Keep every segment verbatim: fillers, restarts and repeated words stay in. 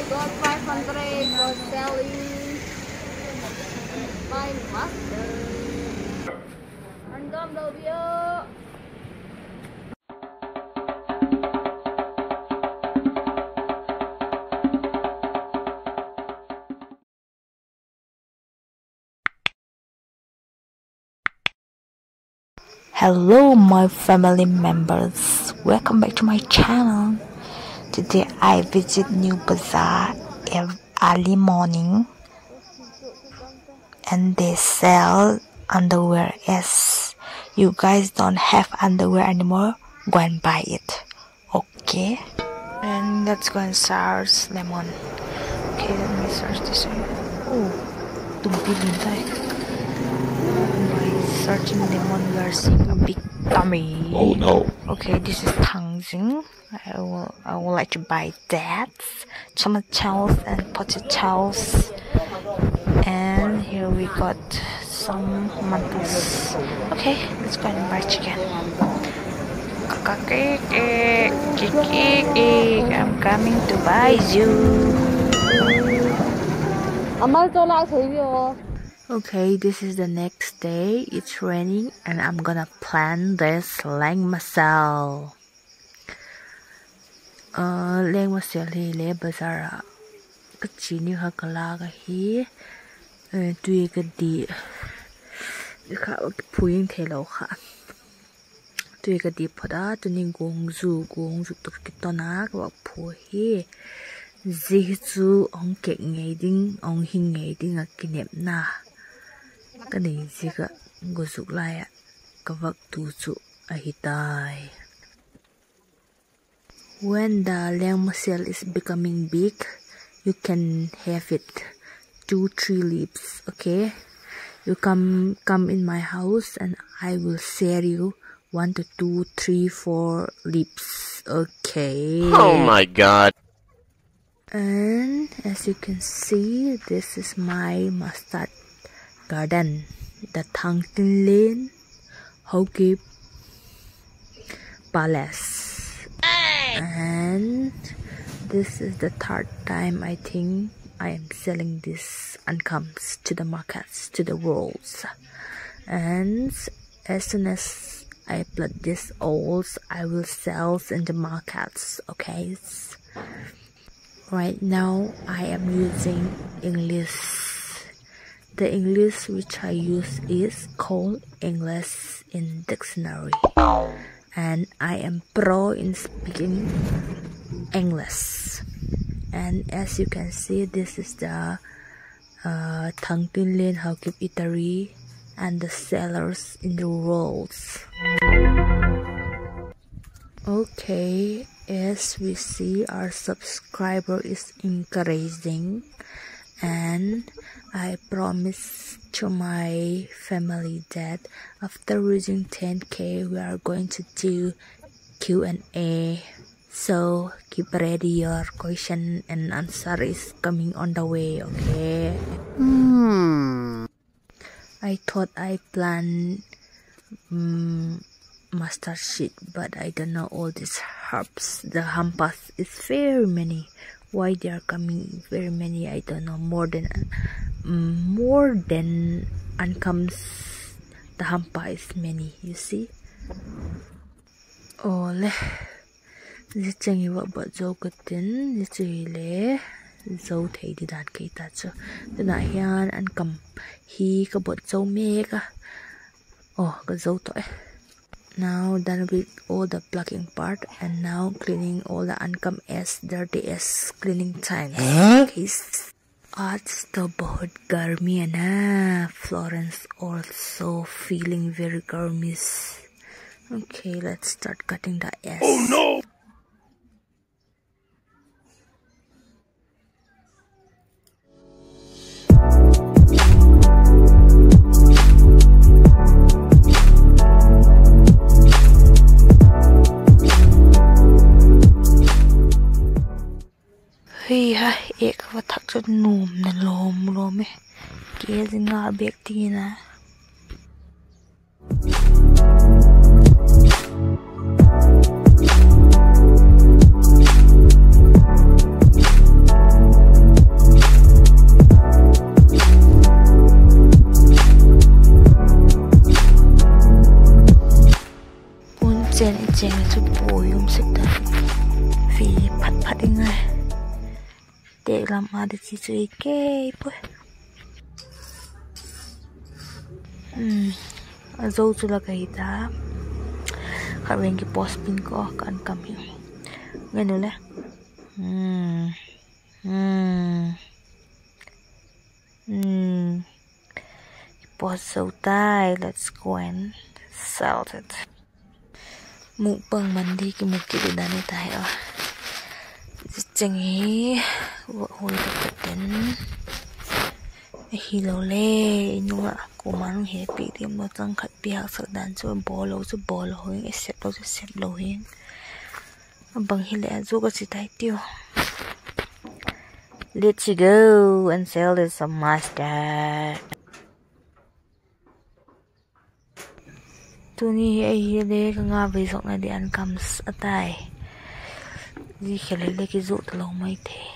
Got five hundred for selling. Buy master. Random do bio. Hello, my family members. Welcome back to my channel. Today I visit New Bazaar ev-, early morning, and they sell underwear. As you guys don't have underwear anymore, go and buy it. Okay. And let's go and search lemon. Okay, let me search this one. Oh, tumpi lin tai. By searching lemon, we are seeing a big tummy. Oh no. Okay, this is tangzing. I will, I would like to buy that. Tomatoes and potatoes. And here we got some mantas. Okay, let's go and buy chicken. Kakakeke, kikiki, I'm coming to buy you. Amal to la thei dio. Okay, this is the next day. It's raining and I'm gonna plant this lengmasel. Ah, lengmasel hi le bazar ah ka chia ni kha ka lâk ahi. Eh, tui ka di kha, phu ing theilo kha. Tui ka di phot a, tuni guangzu, guangzu tur kiton a ka vak phu hi. Zia hi chu hung kek ngei ding, hung hing ngei ding ah kinepna ka nei ziak ah guazuk lai ah ka vak tu chu ahi tai. When the lengmasel is becoming big, you can have it two, three leaves, okay? You come, come in my house and I will share you one to two, three, four leaves, okay? Oh my God. And as you can see, this is my mustard garden, the Thangtinlen Haokip Palace. And this is the third time I think I am selling these ankams to the markets, to the roads. And as soon as I plant this oats, I will sell in the markets, okay? Right now, I am using English. The English which I use is called English in dictionary. And I am pro in speaking English. And as you can see, this is the, uh, Thangtinlen Haokip Eatery and the sellers in the roads. Okay, as we see, our subscriber is increasing, and I promise to my family that after reaching ten K, we are going to do Q and A. So keep ready, your question and answer is coming on the way, okay? Hmm. I thought I plant, mm, mustard seed, but I don't know all these herbs. The hampas is very many. Why they are coming very many, I don't know. More than, mm, more than ankams, the hampa is many, you see. Aw le. Zia cheng hi va bot zo ka tin, zia chu hile zo thei di dan kei ta chu. Tuna hian ankam hi ka bot zo mek a. Aw, ka zo tawh e. Now done with all the plucking part and now cleaning all the ankam as dirty as cleaning time. Huh? Okay. आज तो बहुत गर्मी है ना, Florence also feeling very गर्मी. Okay, let's start cutting the ash. Oh no! Hei ha, ek va thak chu nuam na lawm lawm e. Kg nga bek tina. Cheng chu pui um sek ta. Fi phat phat i ngai. Tek lam a di chi chu i kei pui. Hmm. A zo chu la ka hi ta. Kha veng ki post pin ko kan kam hi. Ngai nu le. Hmm. Hmm. Hmm. Post zo tai, let's go and sell it. Mukbang man di ki muk ki di dan i ta hi a. Cheng hi, va hui ta ka ten. Ahilole, i nung ah, kuama'n hung hepi diam lo chang khat pi hak sak dan chu, bawl lo chu bawl lo hing, i sep lo chu sep lo hing. A bang hileh a zu ka chi tai tiu. Let's go and sell this some master. Tuni hi ahile ka nga vei zokna di an kam a tai. Zia khel hile kizuak talo mai thei.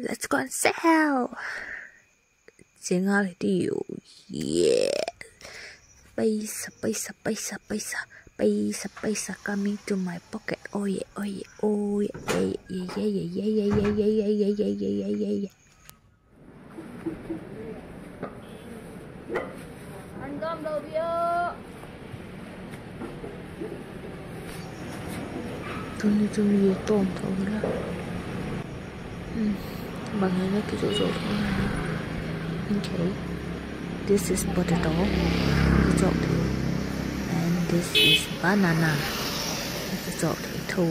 Let's go and sell. Chengal hi tiu. Yeah. Paisa, paisa, paisa, paisa. Paisa, paisa coming to my pocket. Oh yeah, oh yeah, oh yeah, yeah, yeah. Tuni chu mi tawm tho la. Hmm. Bang hi la kizo zo tho la. Okay. This is potato. Kizo tho. And this is banana. Kizo tho tho.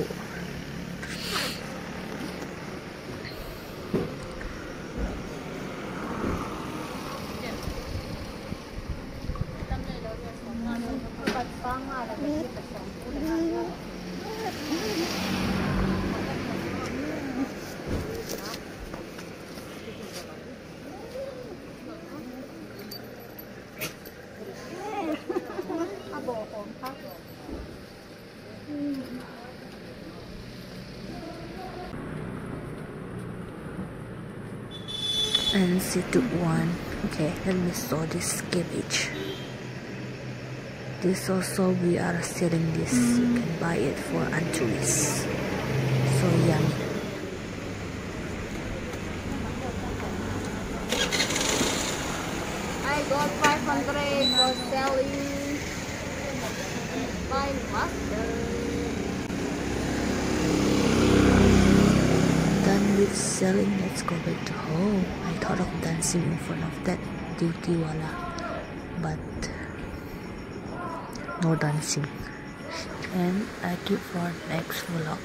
And she took one. Okay, let me show this cabbage. This also, we are selling this. You can buy it for anchovies. So yummy. I got five hundred for selling. Five bucks. Done with selling, let's go back to home. I thought of dancing in front of that duty wala, but no dancing. And I keep for next vlog.